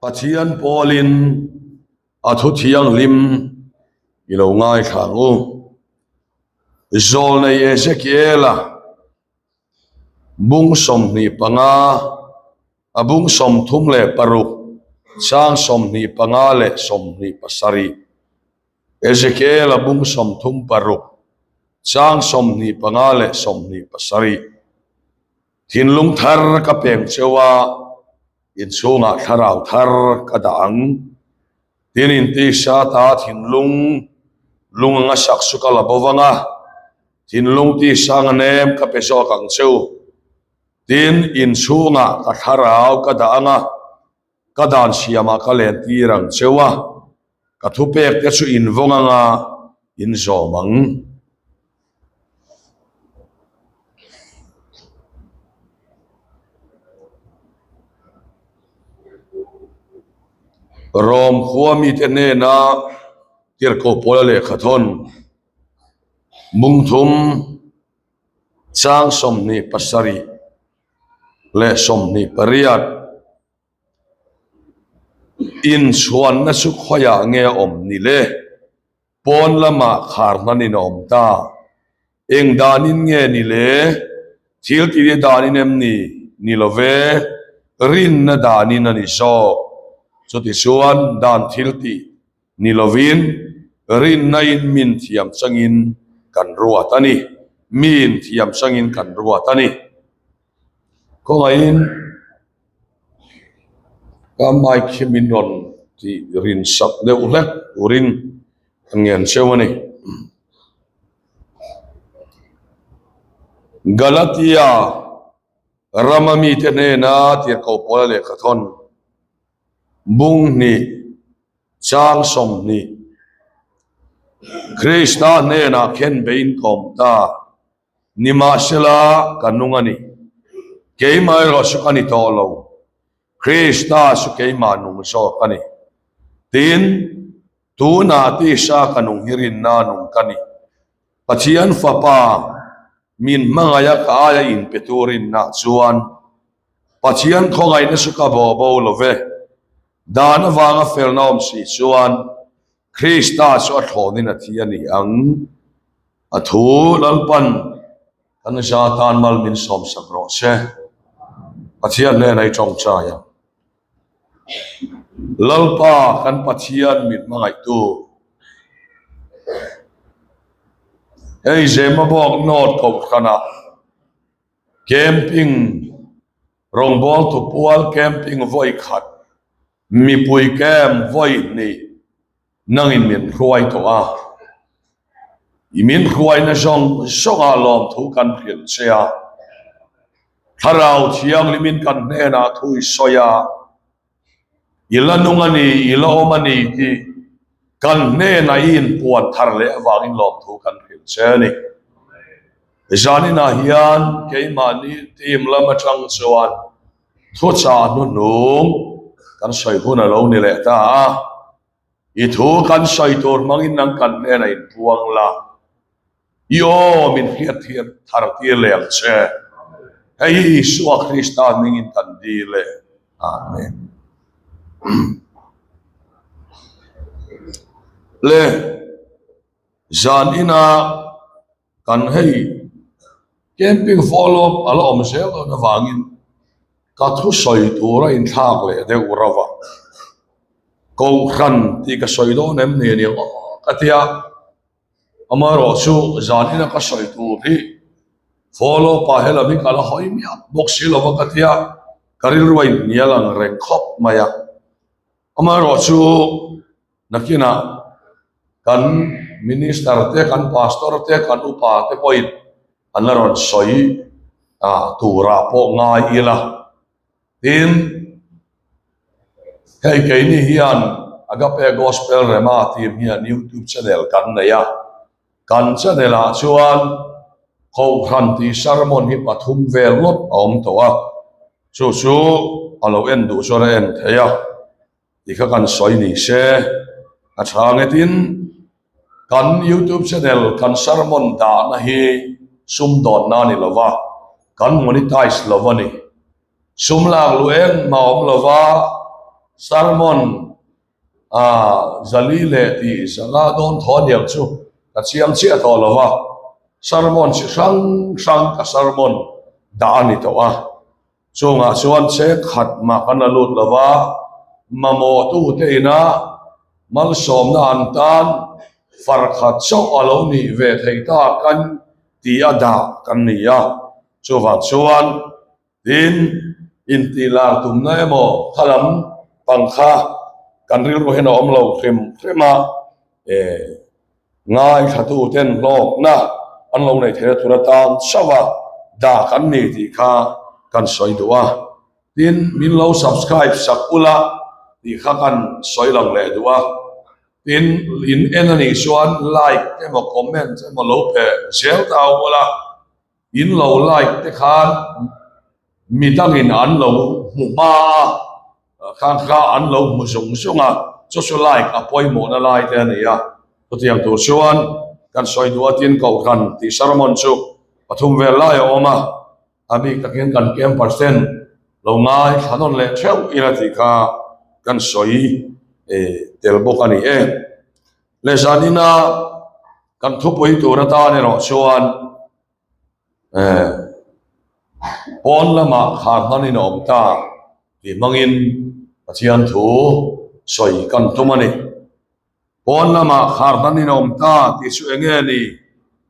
Pathian pawlin a thu thianghlim i lo ngaithla ang u. Zawlnei Ezekiela bung 25, a bung 36, chang 25 leh 27. Ezekiela bung 36, chang 25 leh 27. Thinlung thar ka peng cheu a, inchhungah thlarau thar ka dah ang. Tin intisa ta thinlung lung anga sak chu ka la bo vang a, thinlung tisa anga nem ka pe zawk ang cheu. Tin inchhungah ka thlarau ka dah ang a, ka dan siamah ka len tir ang cheu a, ka thupek te chu invawng anga in zawm ang. Rom khua mite hnena tirhkoh pawla lehkha thawn mungthum chang 27 leh 28. Inchhuanna chu khawiah nge a awm ni le? Pawn lamah khar hmanin a awm ta. Eng danin nge ni le? Thil tih te danin em ni? Ni lo ve, rinna danin a ni zawk. Chutichuan dan thil tih ni lovin rinna in min thiam changin kan ruat a ni. Min thiam changin kan ruat a ni. Khawngaihin ka mic hi min rawn tih rin sak deuh hlek turin ka ngen cheu a ni. Galatia rama mite hnena tirhkoh pawla lehkha thawn bung hnih chang 20 Krista hnenah khen bein ka awm ta. Nimahsela, ka nung a ni. Keimah erawh chu ka ni tawh lo. Krista chu keimah nung zawk a ni. Tin, tunah tisa ka nung hi rinna nung ka ni. Pathian Fapa min hmangaih a ka aia inpe tu rinna chuan Pathian khawngaihna chu ka bawh bo lo ve. Dan avanga felna awm si chuan Krista chu a thlawnin a thi a ni ang. A thu Lalpan kan za tan mal min sawmsak rawh se. Pathian hnena i tawngtai ang. Lalpa kan Pathian min hmangaihtu. Hei Zemabawk North Kohhranah Camping rawngbawltu pual camping vawi khat, mipui camp vawi hnih nangin min hruai tawh a. I min hruaina zawng zawngah lawmthu kan hrilh che a. Thlarau Thianghlimin kan hnenah thu i sawi a. I la nung a ni, i la awm a ni tih kan hnenah i inpuan thar leh avangin lawmthu kan hrilh che a ni. Zaninah hian keimahni team lam atang chuan thuchah hnuhnung kan sawi hun a lo ni leh ta a. I thu kan sawi tur hmangin nang kan hnenah inpuang la. I aw min hriat thiam thar tir leh ang che. Hei hi Isua Krista hmingin kan dil e. Amen. Le zan ina kan hei camping follow up a la awm zel dawn avangin ka thu sawi tura inthlak leh deuh rauh a. Kohhran tih ka sawi dawn em ni aniang aw ka ti a. Amaherawh chu zan ina ka sawi tur hi follow pah he lam hi ka la hawi miah bawk si lo va ka tia ka rilru a inhnial ang reng khawp mai a. Amaherawh chu nakinah kan minister te, kan pastor te, kan upa te pawhin an la rawn sawi turah pawh ngai ila. Tin, hei keini hian Agape Gospel Rema team hian YouTube channel kan nei a, kan channel ah chuan Kohhran tih sermon hi pathum vel ngawt a awm tawh a, chu chu a lo en duh chuan a en thei a. Ti kha kan sawi ni se a tha ngetin kan youtube channel kan sermon dahna hi sum dawnna a ni lo va, kan monetize lo a ni. Sum lak luh engmah a awm lo va. Sermon ah 400 leh tih 500 dawn thaw aniang chu ka chiang chiah tawh lo va, sermon chi hrang hrang ka sermon dah a ni tawh a. Chungah chuan cheng khat mah kan la lut lo va, mamawhtute ina malsawmna an tan far khat chauh a lo nih ve theih ta kan ti a dah kan ni a. Chuvang chuan tin intihlar tumna emaw kha lam pang kha kan rilru hian a awm lo hrim hrim a, Ngaithlatuten hlawkna an lo nei theihna tur atan chauh a dah kan ni tih kha kan sawi duh a, tin min lo subscribe sak ula tih kha kan sawi lang leh duh a, tin in en a nih chuan like emaw comment emaw lo pe zel ta ula. In lo like te khan midangin an lo hmu hma a, khan kha an lo hmu zung zung a, chu chu like a pawimawhna lai te a ni a. Chutiang tur chuan kan sawi duh a tin Kohhran tih sermon chu pathum vel lai a awm a, a bik takin kan campers ten lo ngai thla nawn leh theuh ila tih kha kan sawi tel bawk a ni e. Leh zanina kan thupui tur atan erawh chuan eh pawn lamah khar hmanin a awm ta tih hmangin Pathian thu sawi kan tum a ni. Pawn lamah khar hmanin a awm ta tih chu eng nge ni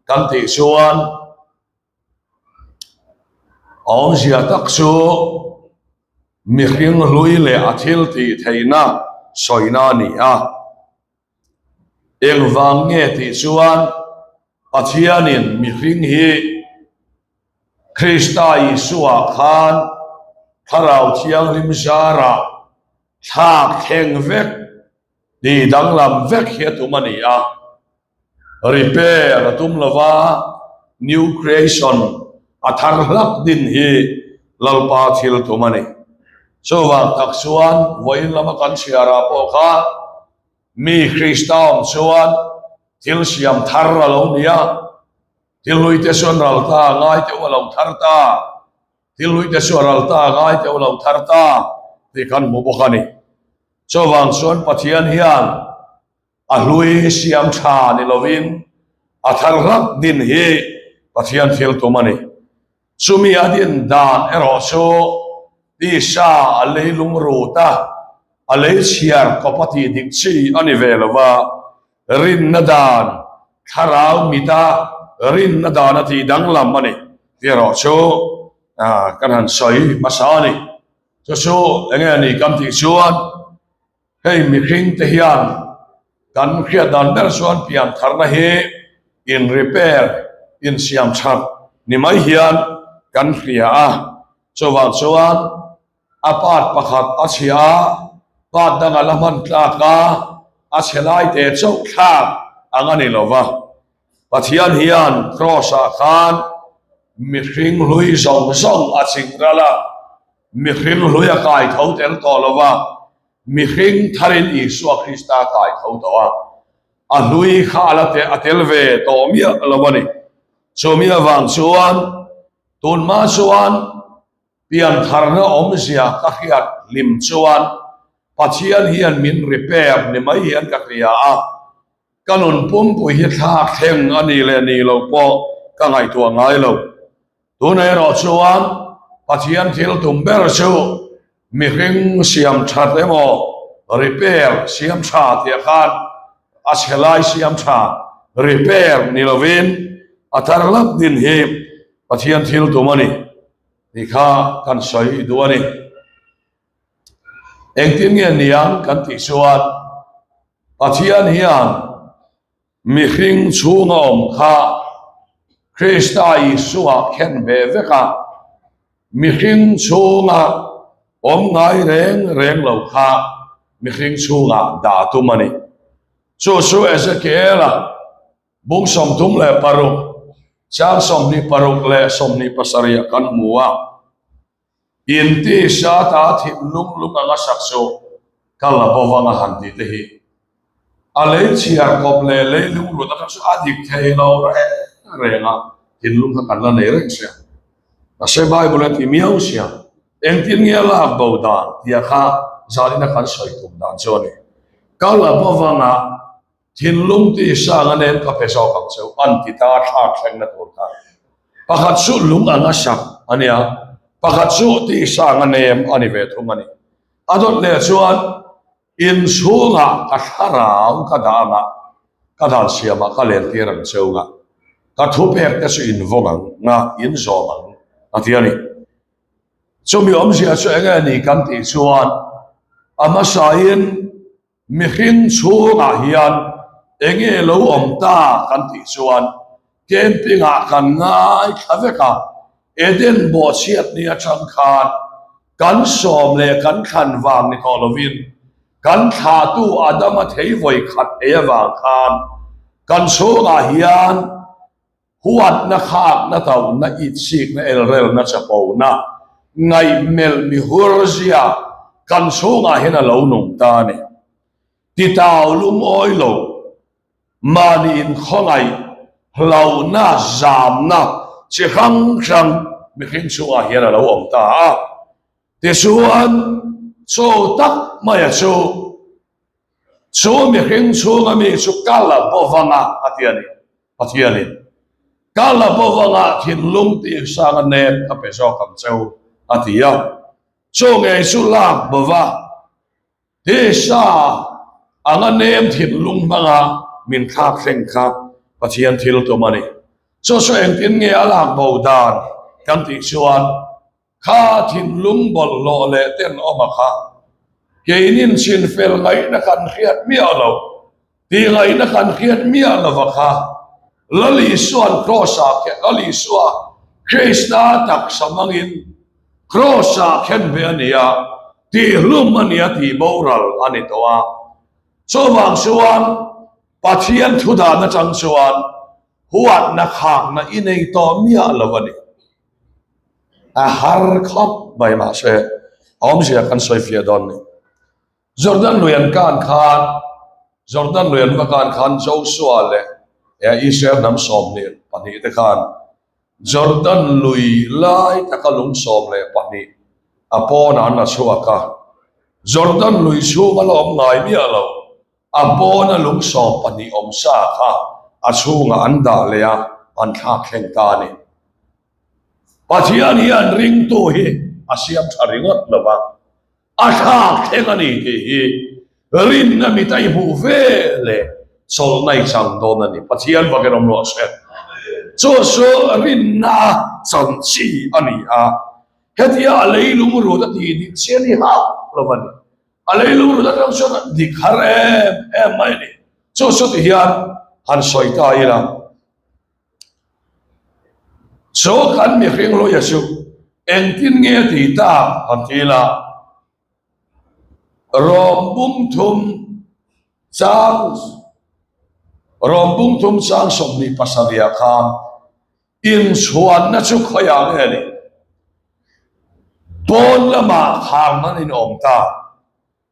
kan tih chuan A awmzia tak chu mihring hlui leh a thil tih theihna sawina a ni a. Engvang nge tih chuan Pathianin mihring hi Krista Isua khan Thlarau Thianghlim zarah thlak thleng vek tih danglam vek hi a tum a ni a. Repair a tum lova new creation a thar hlak din hi Lalpa thil tum a ni. Chuvang tak chuan vawiin lama kan chhiarah pawh kha mi Krista awm chuan thil siam thar a lo ni a, thil hlui te chuan ral ta a ngai teuh a lo thar ta, thil hlui te chu a ral ta a ngai teuh a lo thar ta tih kan hmu bawk a ni. Chuvang chuan Pathian hian A hlui siam tha ni lovin a thar hlak din hi Pathian thil tum a ni. Chumi a din dan erawh chu tisa a leilung rut a, a lei chhiar kawp a tih dik chi a ni ve lo va, rinna dan, thlarau mita rinna dan a tih danglam a ni tih erawh chu kan han sawi hmasa a ni. Chu chu enge a ni kan tih chuan Hei mihring te hian kan hriat dan ber chuan pian tharna hi in repair, insiam that ni mai hian kan hria a, chuvang chuan a part pakhat a chhia a, part dang a la hman tlak a, a chhe lai te chauh thlak ang a ni lo va. Pathian hian Kraws ah khan mihring hlui zawng zawng a ching ral a, Mihring hlui a kai tho tel tawh lo va, mihring tharin Isua Krista a kai tho tawh a, a hlui kha a la a tel ve tawh miah lo a ni. Chumi avang chuan tunhma chuan piantharna awmzia ka hriat hlim chuan Pathian hian min repair ni mai hian ka hria a, ka nun pumpui hi thlak thleng a ni leh ni lo pawh ka ngaihtuah ngai lo. Tunah erawh chuan Pathian thil tum ber chu mihring siam that emaw repair siam tha tih khan a chhe lai siam tha repair ni lovin a thar hlak din hi Pathian thil tum a ni tih kha kan sawi duh a ni. Engtin nge niang kan tih chuan Pathian hian Mihring chhunga awm kha Krista Isua khen ve vek a, mihring chhunga awm ngai reng reng lo kha mihring chhungah dah tum a ni. Chu chu Ezekiel-a bung 36, chang 26 leh 27 kan hmu a. In tisa ta thinlung lung anga sak chu ka la bo vang a han tih te hi a lei chhiar kawp leh lei lungrut atang chu a dik thei lo reng reng a, thinlung kha kan la nei reng sia. Mahse Bible a ti miau sia, engtin nge a lak bo dan tia kha. Zalina kan sawi tum dan chu a ni. Kal a bawvanga thinlung tisa anga nem ka pe zawk ang cheu an ti ta thlak thlengna tur kha. Pakhat chu lung anga sak a nia, pakhat chu tisa anga nem a ni ve thung a ni. A dawt leh chuan Inchhungah ka thlarau ka dah anga, ka dan siamah ka lentir ang cheu nga, ka thupek te chu in vawng ang nga, in zawm ang, a ti a ni. Chumi awmzia chu eng nge ni kan tih chuan, a hmasain mihring chhungah hian eng nge lo awm ta kan tih chuan camping-ah kan ngaithla vek a, Eden bawhchhiat ni atang khan kan sawm leh kan thlan vang ni tawh lovin kan thlahtu Adama thei vawi khat ei avang khan kan chhungah hian huatna, khakna, tauhna, itsikna, elrelna, chapona, ngaihmelh mihur zia kan chhungah hian a lo nung ta a ni. Titau lungawi lo. Mahni inkhawngaih, hlauhna, zamna chi hrang hrang mihring chungah hian a lo awm ta a. Tichuan, chaw tak maia chu, chu mihring chhunga mi chu kal a bo vanga a ti a ni. Pathianin, Kal a bo vanga thinlung tihsanga nen ka pe zawk ang cheu, a ti a. Chaw ngei chu lak bo va. Tisa anga nem thinlung hmanga min thlak thleng kha Pathian thil tum a ni. Chu chu engtin nge a lak bo dan kan tih chuan kha thinlung bawlhhlawh leh tenawma kha keinin chinfel ngaihna kan hriat miah lo, tih ngaihna kan hriat miah lova kha Lal Isua'n Kraws-ah khen, Lal Isua Krista taksa hmangin Kraws-ah khen ve a ni a, tihhlum a ni a, tihboral a ni tawh a. Chuvang chuan Pathian thu dan atang chuan huatna khakna i nei tawh miah lo a ni. A har khawp mai mahse awmzia kan sawifiah dawn ni. Jordan lui an kan khan, Jordan lui an va kan khan Joshua leh Israel hnam 12 te khan Jordan lui lai taka lung 12 a pawnah an la chhuak a. Jordan lui chhung a la awm ngai miah lo, a pawna lung 12 awm sa kha a chhungah an dah leh a, an thlak thleng ta a ni. Pathian hian ringtu hi a siam tha ringawt lo va. A thlak thleng a ni tih hi rinna mit a i hmuh ve leh chawlhna i chang dawn a ni. Pathian vakin awm rawh se. Chu chu rinna a chan chi a ni a, hetia a leilung rut a tih dik chi a ni hauh lo a ni. A leilung rut atang chuan a dik har em em mai a ni. Chu chu ti hian han sawi ta ila. Chu kan mihring luia chu engtin nge a tih tak han ti ila, Rawm bum thum chang Rawm bum thum chang 27 ah khan inchhuanna chu khawiah nge ni? Pawn lamah khar nan in awm ta.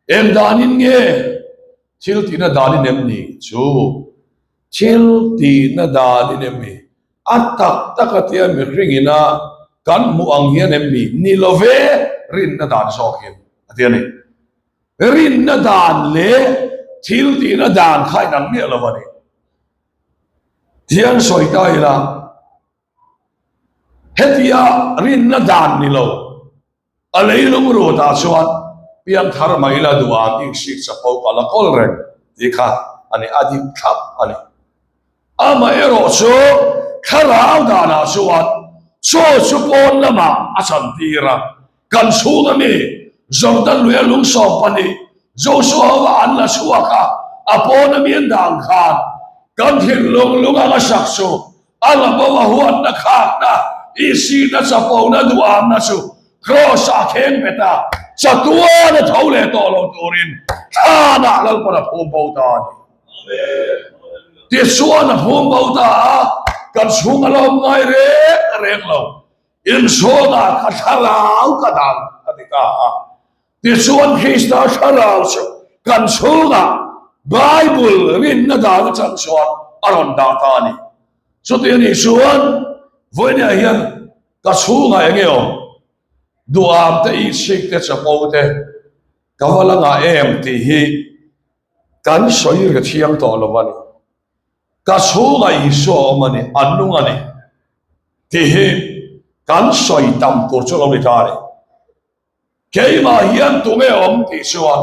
Eng danin nge thil tihna danin em ni chu? Thil tihna danin em ni? A tak tak a tia mihring ina kan hmuh ang hian em ni? Ni lo ve, rinna dan zawkin a ti a ni. Rinna dan leh thil tihna dan kha inang miah lo a ni. Tiang sawi ta ila, hetia rinna dan ni lo, A leilung rutah chuan piangthar mai la duh a tih hrik chapo ka la kawl reng tih kha a ni, a dik thlap a ni. Amaherawh chu thlarau danah chuan chaw chu pawn lamah a chantir a, kan chhung ami Jordan luia lung 12 Joshua hova an la chhuak a, a pawn ami an dah ang khan kan thinlung lung anga sak chu A la bo a huatna khakna, isina chapona duhamna chu Kraws ah kheng bet a, chatuan a tho leh tawh lo turin thlanah Lalpan a phum bo ta a ni. Tichuan a phum bo ta a, kan chhung a lawm ngai reng reng lo, inchhungah ka thlarau ka dang a ti ta a. Tichuan Krista thlarau chu kan chhungah Bible rinna dan atang chuan a rawn dah ta a ni. Chuti a nih chuan vawinia hian ka chhungah eng nge awm? Duham te, itsik te, chapo te. Ka va la ngah em tih hi kan sawi ri thiang tawh lo a ni. Ka chhungah Isua a awm a ni, a nung a ni tih hi kan sawi tam tur chu lo ni ta a ni. Keimah hian tunge awm tih chuan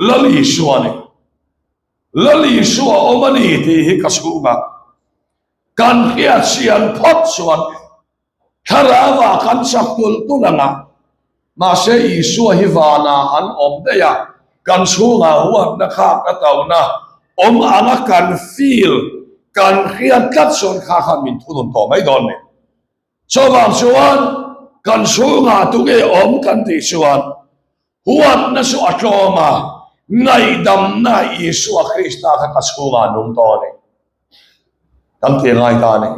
Lal Isua a ni. Lal Isua a awm a ni tih hi ka chhungah kan hriatchian phawt chuan Thlarauah kan chak tulh tulh ang a, mahse Isua hi vanah an awm daih a, kan chhungah huatna khakna tauhna awm anga kan feel, kan hriat tlat chuan kha khan min thunun tawh mai dawn ni. Chuvang chuan kan chhungah tunge awm kan tih chuan huatna chu a tlawm a, ngaihdamna Isua Krista kha ka chhungah a nung tawh a ni. Kan ti ngai ta a ni.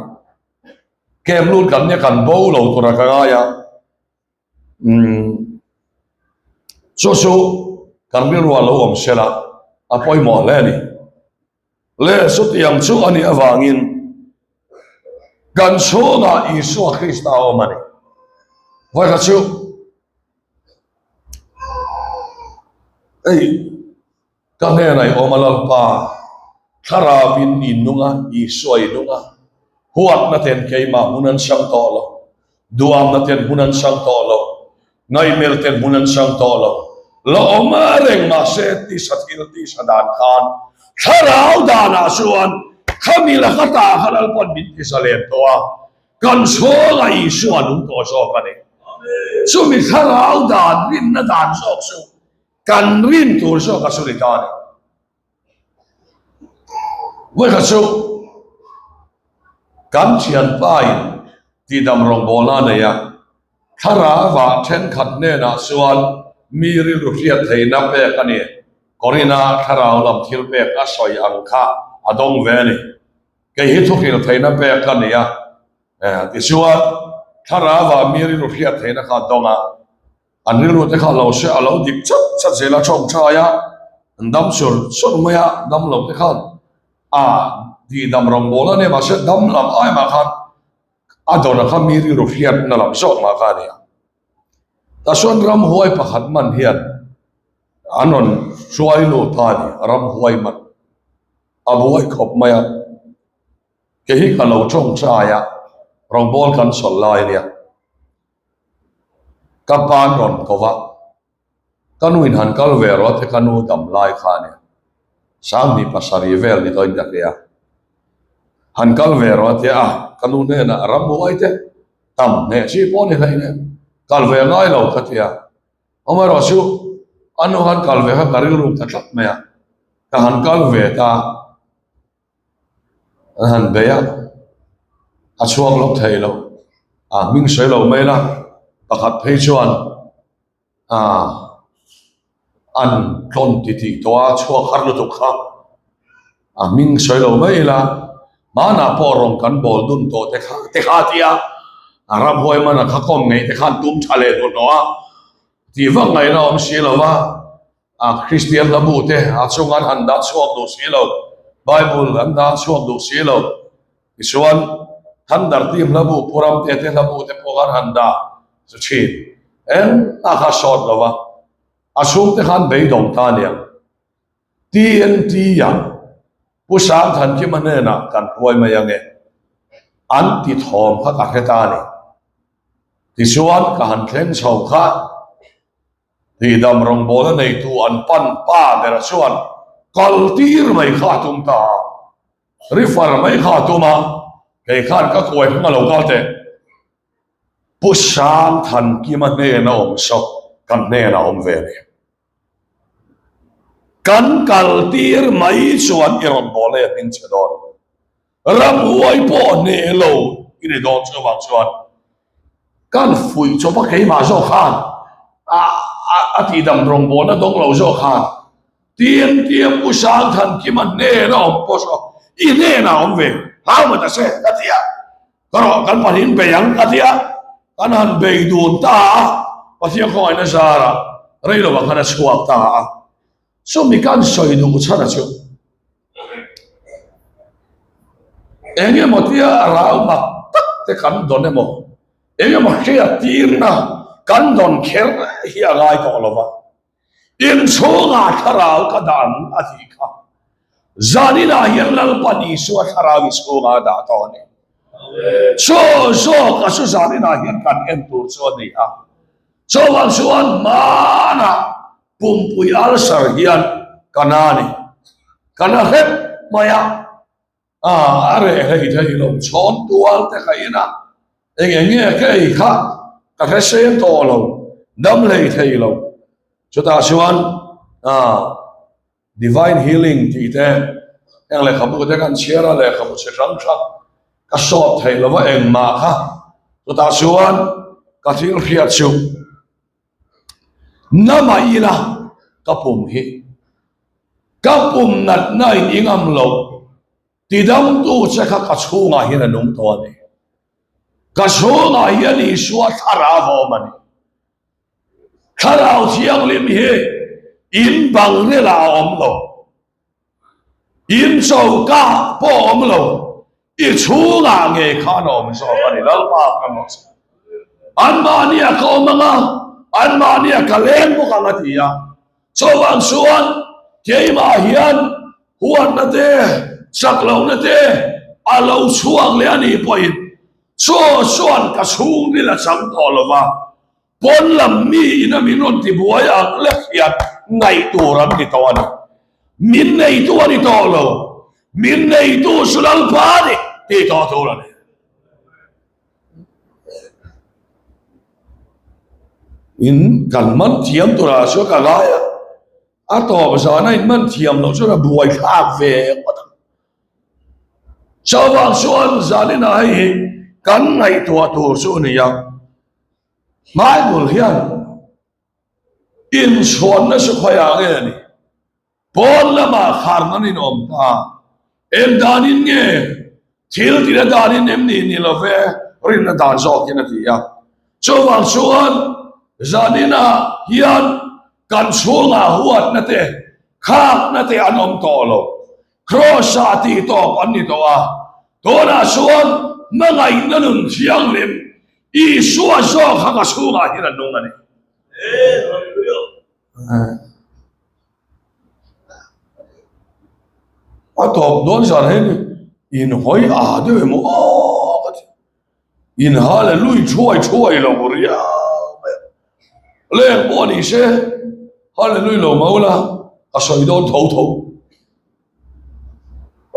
Kem lut kan nia kan bo lo tura ka ngai a, umm chu chu kan rilru ah lo awm sela a pawimawh hle a ni. Le chutiang chu a nih avangin kan chhungah Isua Krista a awm a ni. Vawikhat chu hei Ka hnenah i awm a Lalpa, Thlarauin i nung a, Isua i nung a, huatna ten keimah hmun an chang tawh lo, duamna ten hmun an chang tawh lo, ngaihmel ten hmun an chang tawh lo, la awm reng mahse tisa thil tisa dan khan Thlarau danah chuan khami laka ta kha Lalpa'n min ti zalen tawh a, kan chhawngah Isua nung tawh zawk a ni. Chumi Thlarau dan rinna dan zawk chu Kan rin tur zawk a chu ni ta a ni. Vawikhat chu kan thianpa in tihdam rawngbawlna a nei a, thlarau-ah thenkhat hnenah chuan mi rilru hriat theihna pek a ni. Korin-a thlarau lam thil pek a sawi ang kha a dawng ve a ni. Kei hi thuhrilh theihna pek ka ni a, tichuan thlarau-ah mi rilru hriat theihna kha a dawng a. An rilru te kha lo hre a lo dik chat chat zel a tawngtai a, an dam sur sur mai a, dam lo te khan a tihdam rawngbâwl a nia mahse dam lam ai mah khan a dawrah khan mi rilru hriatna lam zawk mah kha a ni a. Tah chuan ramhuai pakhat man hian an rawn hruai lut ta a ni, ramhuai man a buai khawp mai a, kei hi ka lo tawngtai a, rawngbâwl kan chawlh lai a nia. Ka pa an rawn ko va, ka nu in han kal ve rawh te ka nu dam lai kha a nia, 20 vel ni tawhin ka hria, han kal ve rawh a tia a, ka nu hnenah ramhuai te tam hneh chi pawh ni hlei nen kal ve ngai lo ka tia, amaherawh chu a nu han kal ve kha ka rilru ta tlat mai a, ka han kal ve ta. An han bei a, a chhuak lo thei lo, a hming sawi lo mai la, pakhat phei chuan ah an tlawn ti tih tawh a chhuak har lutuk kha, a hming sawi lo mai la, hmanah pawh rawng kan bawl dun tawh te kha te kha a ti a, a ramhuai mana kha kawm ngei te khan tum tha leh duh hnawh a, tih vak ngaihna a awm si lo va. A Kristian hlabu te a chung an han dah chhuak duh si lo, Bible an dah chhuak duh si lo. Tichuan, Thunder Team hlabu, Pu Ramte te hlabu te pawh khan han dah chu thin. Engmah kha sawt lo va, a chhungte khan beidawng ta aniang. TNT-ah Pu Sangthankima hnenah kan hruai mai ange, an ti thawm kha ka hre ta a ni. Tichuan, ka han thleng chho kha. Tihdam rawngbawlna neitu an pan pa bera chuan kal tir mai kha a tum ta a, refer mai kha a tum a, kei khan ka kuai hmang a lo kal teh. Pu Sangthankima hnena awm saw kan hnenah awm ve a ni. Kan kal tir mai chuan i rawn bawl e a hming che dawn. Ramhuai pawh hneh lo i ni dawn chuvang chuan kan fuih chawp a keimah zawk khan a a tihdam rawngbawlna dawng lo zawk khan tiang tiang Pu Sangthankima hnena awm pawh saw i hnenah awm ve hlau mai ta se ka ti a, ka rawh kan pahnih bei ang ka ti a, kan han bei dun ta a, Pathian khawngaihna zarah rei lovah khan a chhuak ta a. Chumi kan sawi duh chhan a chu eng emaw tia rau mak tak te kan dawn emaw, eng emaw hriat tirna kan dawn kher hi a ngai tawh lo va. In chhungah thlarau ka dah ang a tih kha. Zaninah hian Lalpan Isua thlarau i chhungah a dah tawh a ni. Chaw zawk a chu zaninah hian kan en tur chu a ni a. Chuvang chuan hmanah pumpui ulcer hian ka na a ni. Ka na hrep mai a. A reh hlei thei lo chhawn tual te ka in a, eng eng nge ka ei kha ka hre seng tawh lo, dam hlei thei lo. Chutah chuan Divine Healing tih te heng lehkhabu te kan chhiar a, lehkhabu chi hrang hrang ka sawt thei lo va engmah kha. Chutah chuan ka thil hriat chu Namah ila ka pum hi ka pum natna in i ngam lo tidamtu che kha ka chhungah hian a nung tawh a ni. Ka chhungah hian Isua thlarau a awm a ni. Thlarau Thianghlim hi in bang rilah a awm lo. In choka pawh a awm lo, i chhungah ngei khan a awm zawk a ni, Lalpa ka mawh che. Anmahniah ka awm ang a, anmahniah ka leng bawk ang a ti a. Chuvang chuan keimah hian huatna te, chak lohna te a lo chhuak leh a nih pawhin chaw chuan ka chhungril a chang tawh lo va, Pawn lam mi ina min rawn ti buai ang lek hian ngaih tur an ni tawh a ni. Min neitu a ni tawh lo, min neitu chu Lalpa a ni tih tawh tur a ni. In kan man thiam turah chuan ka ngai a, a tawp zana in man thiam loh chuan a buai thlak ve ngawt ang. Chuvang chuan zaninah hei hi kan ngaihtuah tur chu a ni a. Bible hian inchhuanna chu khawiah nge a ni? Pawn lamah khar nan in awm ta. Eng danin nge? Thil tina danin em ni ni lo ve, rinna dan zawkin a ti a. Chuvang chuan zaninah hian kan chhungah huatna te, khakna te an awm tawh lo. Kraws-ah tih tawp an ni tawh a, tunah chuan hmangaihna nun thianghlim Isua zawk kha ka chhungah hian a nung a ni. A tawp dawn zan hian inhawi ah deuh emaw aw ka ti. In hallelui thuai thuai lo riau mai a. Leng pawh ni se hallelui lo mau la ka sawi dawn tho tho.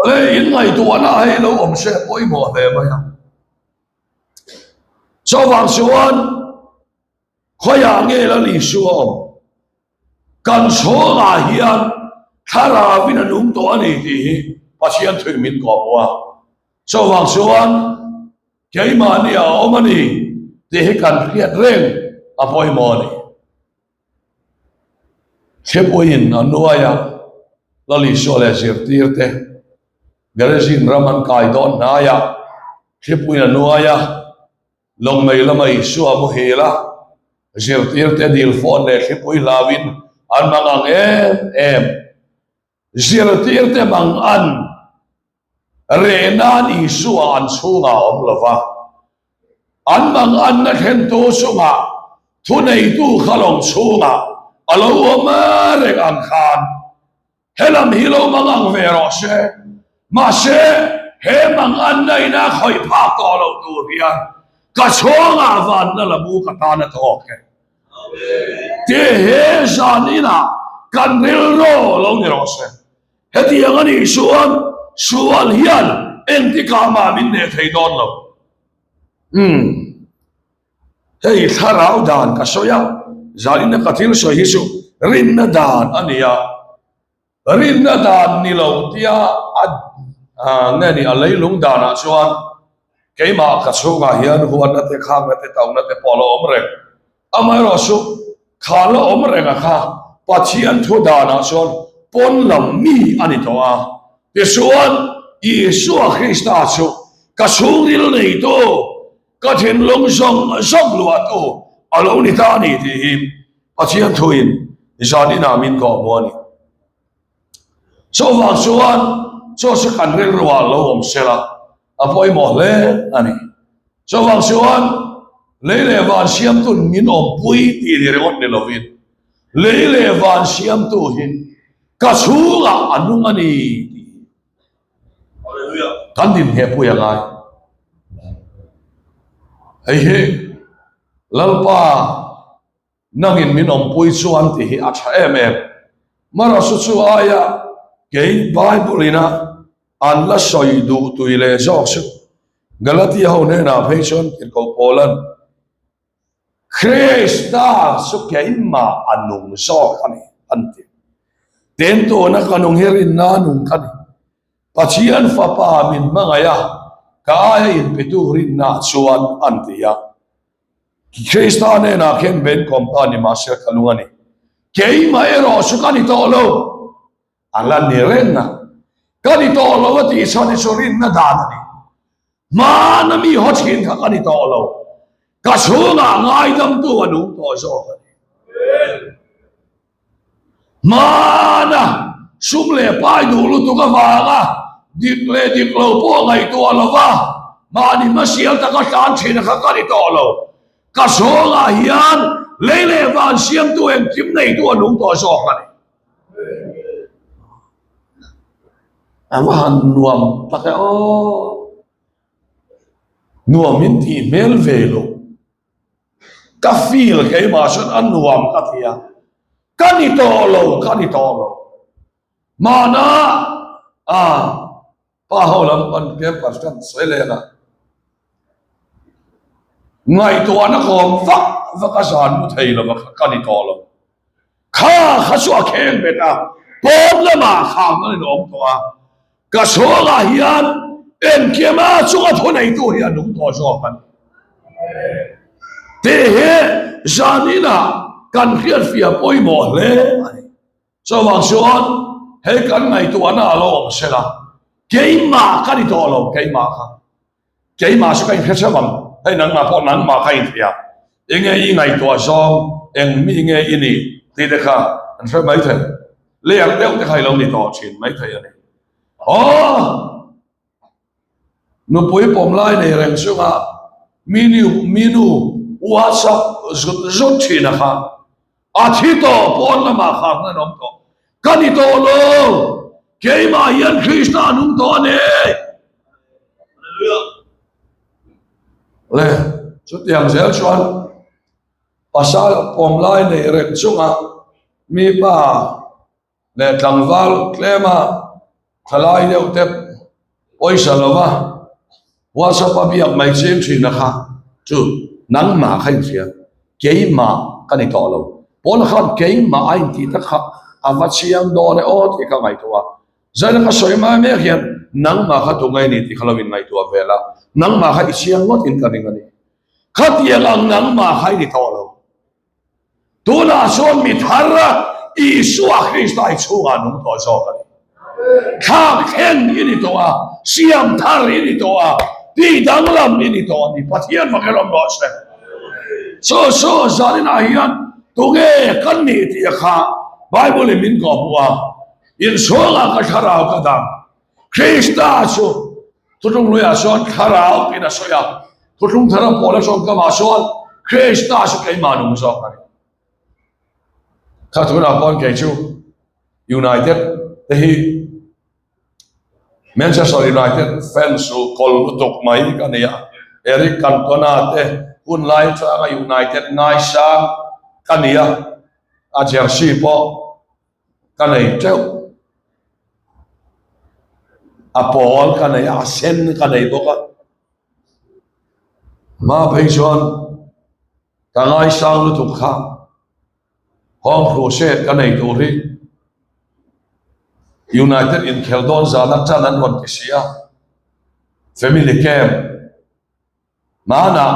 Le in ngaihtuahna hei lo awm se pawimawh hle mai a. Chuvang chuan Khawiah nge Lal Isua awm? Kan chhungah hian Thlarauin a nung tawh a ni tih hi Pathian thuih min kawhhmuh a. Chuvang chuan keimahni a awm a ni tih hi kan hriat reng a pawimawh a ni. Thlipuiin a nuai a, Lal Isua leh zirtirte Gerizim ram an kai dawn hnaiah thlipuiin a nuai a, Lawngmei lama Isua muhil a, zirtirte dil fawn leh thlipui hlauin an mang ang em em. Zirtirte mang an reh nan Isua an chhungah a awm lo va, an mang anna thlentu chungah thuneitu kha lawng chhungah a lo awm reng ang khan Helam hi lo mang ang ve rawh se, mahse he mang anna ina khawih phak tawh loh tur hian ka chhungah vanna la mu ka tan a tawk e. Tih he zan inah kan rilru lo ni rawh se. Hetiang a nih chuan sual hian engtikah mah min neh thei dawn lo. Umm. Hei thlarau dan ka sawi a, zaninna ka thil sawi hi chu rinna dan a ni a, rinna dan ni lo tia a nge ni a leilung danah chuan keimah ka chhungah hian huatna te khakna te tauna te pawh a la awm reng. Amaherawh chu kha la awm reng a kha Pathian thu danah chuan pawn lam mi a ni tawh a, tichuan Isua Krista chu ka chhungril neitu, Ka thinlung zawng zawng luahtu a lo ni ta a ni tih hi Pathian thuin zan inah min kawhhmuh a ni. Chuvang chuan chaw chu kan rilruah lo awm sela a pawimawh hle a ni. Chuvang chuan lei leh van siamtun min awmpui tih ni ringawt ni lovin. Lei leh van siamtu hi ka chhungah a nung a ni tih hi kan inhehpui a ngai. Hei hi Lalpa nangin min awmpui chuan tih hi a tha em em. Marasu chu aia kei Bible ina an la sawi duh tui leh zawk chu Galatia ho hnenah phei chuan tirhkoh Paulan Krista chu keimah a nung zawk a ni an ti. Ten tuna ka nung hi rinna nung ka ni. Pathian fapa min hmangaih a, ka aia inpetu rinna chuan an ti a. Krista hnenah khian ben kawm ta ni mahse ka lung a ni. Keimah erawh chu ka ni tawh lo. A la ni reng a, ka ni tawh lo a tih chhan hi chu rinna dan a ni. Hmana mi haw thin kha ka ni tawh lo, ka chhungah ngaidamtu a nung tawh zawk a ni. Hmana sum leh pai duh lutuk avanga dik leh dik lo pawh ngaihtuah lova mahni hmasial taka tlan thin kha ka ni tawh lo. Ka chhungah hian lei leh van siamtu engkim neitu a nung tawh zawk a ni. A va han nuam tak e aw. Nuam in tih hmel ve lo. Ka feel keimah chuan a nuam ka ti a. Ka ni tawh lo, ka ni tawh lo. Mahna a Pa ho lam pan campus kan sawi leh a, ngaihtuahna kawm vak vak a zan mu thei lo a ka ni tawh lo. Kha kha chu a kheng bet a, pawn lamah khang an inawm tawh a, ka chhungah hian engkima chunga thuneitu hi a nung tawh zawk a ni. Tih hi zaninah kan hriatfiah pawimawh hle a ni. Chuvang chuan hei kan ngaihtuahna a lo awm sela, keimah ka ni tawh lo, keimah kha, keimah chu ka inhre theuh ang, hei nangmah pawh nangmah ka inhria, enge i ngaihtuah zawng, eng mi nge i nih tih te kha an hre mai thei, ler deuh te kha i lo ni tawh thin mai thei a ni. Aw! Nupui pawm lai nei reng chunga minu minu WhatsApp zut zut thin a kha a thi tawh pawn lamah kha an awm tawh ka ni tawh lo keimah hian Krista nung tawh a ni. Le chutiang zel chuan pasal pawm lai nei reng chunga mi pa leh tlangval tlema thalai deuh te pawisa lova WhatsApp a biak mai ching thin a kha chu nangmah kha inhria keimah ka ni tawh lo pawn khan keimah a intih tak kha a va chiang dawn e aw tih ka ngaihtuah a zaina ka sawi mai mek hian nangmah kha tunge ni tih kha lo in ngaihtuah vel a nangmah kha i chiang ngawt in ka ring a ni khatiang ang nangmah kha i ni tawh lo. Tunah chuan mi thar Isua Krista i chhungah nung tawh zawk a ni. Thlak thleng i ni tawh a, siam thar i ni tawh a, tih danglam i ni tawh a ni. Pathian fak erawh rawh se. Chu chu zaninah hian tunge kan nih tih a kha Bible in min kawhhmuh a, inchhungah ka thlarau ka dang. Krista chu Thuthlung hluiah chuan thlarau tiin a sawi a, thuthlung thar a pawhna tawngkamah chuan Krista chu keimah nung zawk a ni. Kha tunah pawn kei chu United te hi Manchester United fans chu kawl lutuk mai ka ni a, Eric Cantona te hun lai atanga United ngaisang ka ni a, a jersey pawh ka nei teuh. A pawl ka nei a, a sen ka nei bawk a. Hma phei chuan ka ngaisang lutuk kha Home Crusade ka nei tur hi United inkhel dawn zan atang an rawn ti si a, Family Camp hmanah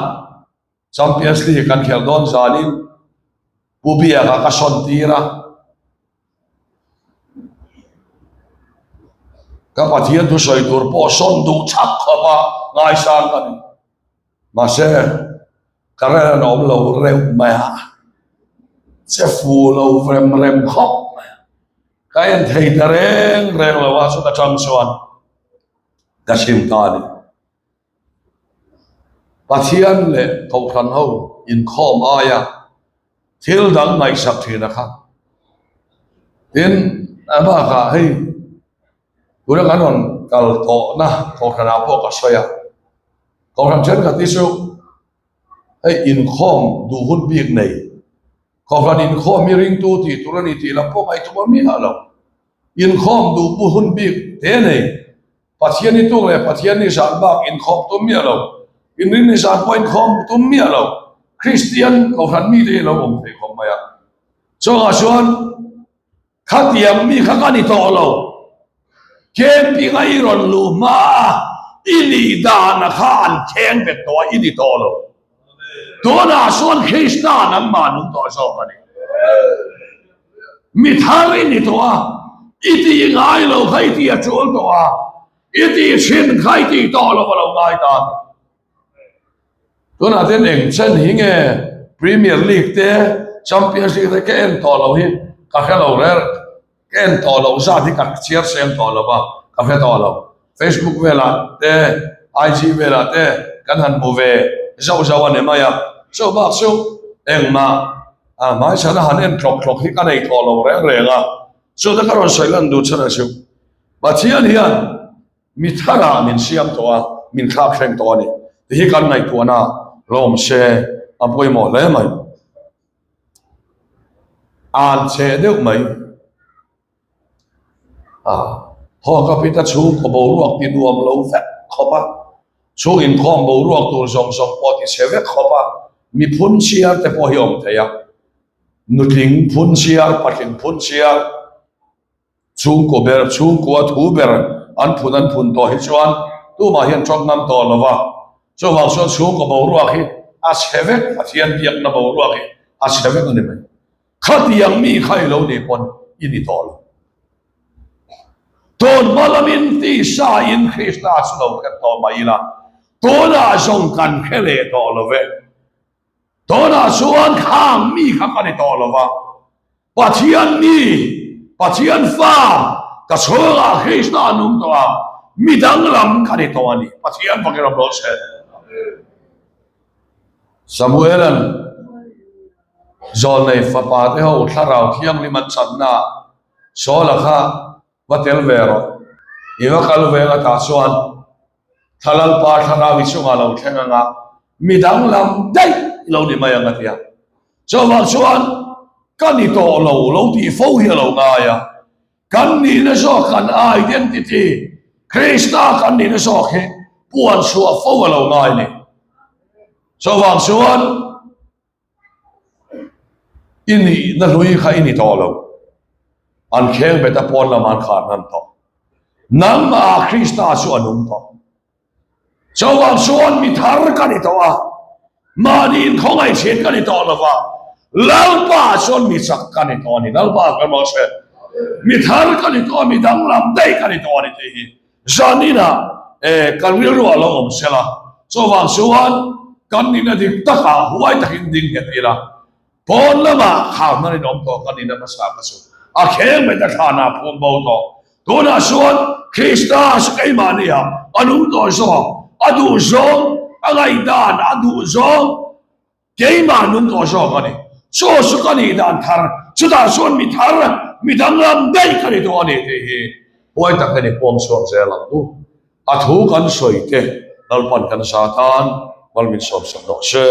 Champions League kan khelh dawn zanin Pu Biaka ka sawn tir a, ka Pathian thusawi tur pawh sawn duh chak khawp a ngaisang ka ni. Mahse, ka rel an awm lo reuh mai a, che fu lo rem rem khawp mai a, ka en thei ta reng reng lo a, chuta tang chuan ka chhim ta a ni. Pathian leh Kohhran ho inkhawm aia thil dang ngaihsak thin a kha. Tin, a bakah hei tuna kan rawn kal tawhna kohhranah pawh ka sawi a, kohhran thenkhat hi chu hei inkhawm duh hun bik nei, kohhran inkhawm hi ringtu tih tur a ni tih lam pawh ngaihtuah miah lo, inkhawm duh pu hun bik te nei, Pathian ni tuk leh Pathian ni zan bak inkhawm tum miah lo, inrin ni zan pawh inkhawm tum miah lo, Kristian kohhran mite hi lo awm thei khawp mai a. Chungah chuan khatiang mi kha ka ni tawh lo, camping a i rawn luh hma a i nih dana kha an thleng bet tawh a, i ni tawh lo. Tunah chuan Krista nangmah nung tawh zawk a ni. Mi thar i ni tawh a, i tih ngai lo kha i tih a tul tawh a, i tih thin kha i tih tawh lo a lo ngai ta a ni. Tunah ten eng chen hi nge Premier League te Champions League te ka en tawh lo hi ka hre lo rel ka en tawh loh zat hi ka chhiar seng tawh lo va ka hre tawh lo. Facebook velah te IG velah te kan han hmu ve zauh zauh a ni mai a, chu bak chu engmah a hmaichhana han en tlawk tlawk hi ka nei tawh lo reng reng a, chu te ka rawn sawi lan duh chhan a chu Pathian hian mi tharah min siam tawh a, min thlak thleng tawh a ni tih hi kan ngaihtuahna lawm se a pawimawh hle mai. An cheh deuh mai. A thawk a pita chhungkaw boruak ti nuam lo vek khawp a, chhung inkhawm boruak tur zawng zawng pawh ti chhe vek khawp a, mi phun chhiar te pawh hi awm thei a, nutling phun chhiar, patling phun chhiar, chhungkaw ber, chhungkua thu ber an phun an phun tawh hi chuan tumah hian tawng ngam tawh lo va, chuvang chuan chhungkaw boruak hi a chhe vek, Pathian biakna boruak hi a chhe vek a ni mai. Khatiang mi kha i lo nih pawn i ni tawh lo. Tun hma lamin tisa in Krista chu lo hre tawh mah ila, tunah zawng kan hre leh tawh lo ve. Tunah chuan khang mi kha ka ni tawh lo va, Pathian mi, Pathian fa, ka chhungah Krista a nung tawh a, mi danglam ka ni tawh a ni. Pathian fakin ram rawh se. Samuela'n Zawlnei fapa te ho thlarau thianghlim an channa Saula kha va tel ve rawh. I va kal ve nga tah chuan thla Lalpa thlarau i chungah lo thleng anga mi danglam daih i lo ni mai ang a ti a. Chuvang chuan ka ni tawh lo lo tih fo hi a lo ngai a. Kan nihna zawk kan identity, Krista kan nihna zawk hi puan chhuah fo a lo ngai ni. Chuvang chuan i nihna hlui kha i ni tawh lo. An kheng bet a pawn lamah an khar hnan tawh. Nangmah Krista chu a nung tawh. Chuvang chuan mi thar ka ni tawh a, mahni inkhawngaih thin ka ni tawh lo va, Lalpa chuan mi chak ka ni tawh a ni. Lalpa kan mawh se, mi thar ka ni tawh a, mi danglam daih ka ni tawh a ni tih hi zaninah kan rilru ah lo awm sela. Chuvang chuan kan nihna dik takah huai takin ding nghet ila, Pawn lamah khau hman in awm tawh kan in a hmasa ka chu a kheng mai ta thlan ah phum bo tawh. Tunah chuan Krista chu keimahni ah a nung tawh zawk, a duh zawng, a ngaihdan a duh zawng keimah nung tawh zawk a ni. Chu chu ka nih dan thar, chutah chuan mi thar, mi danglam daih ka ni tawh a ni tih hi huai tak hian i puang chhuak zel ang u. A thu kan sawi te Lalpan kan za tan mal min sawmsak rawh se.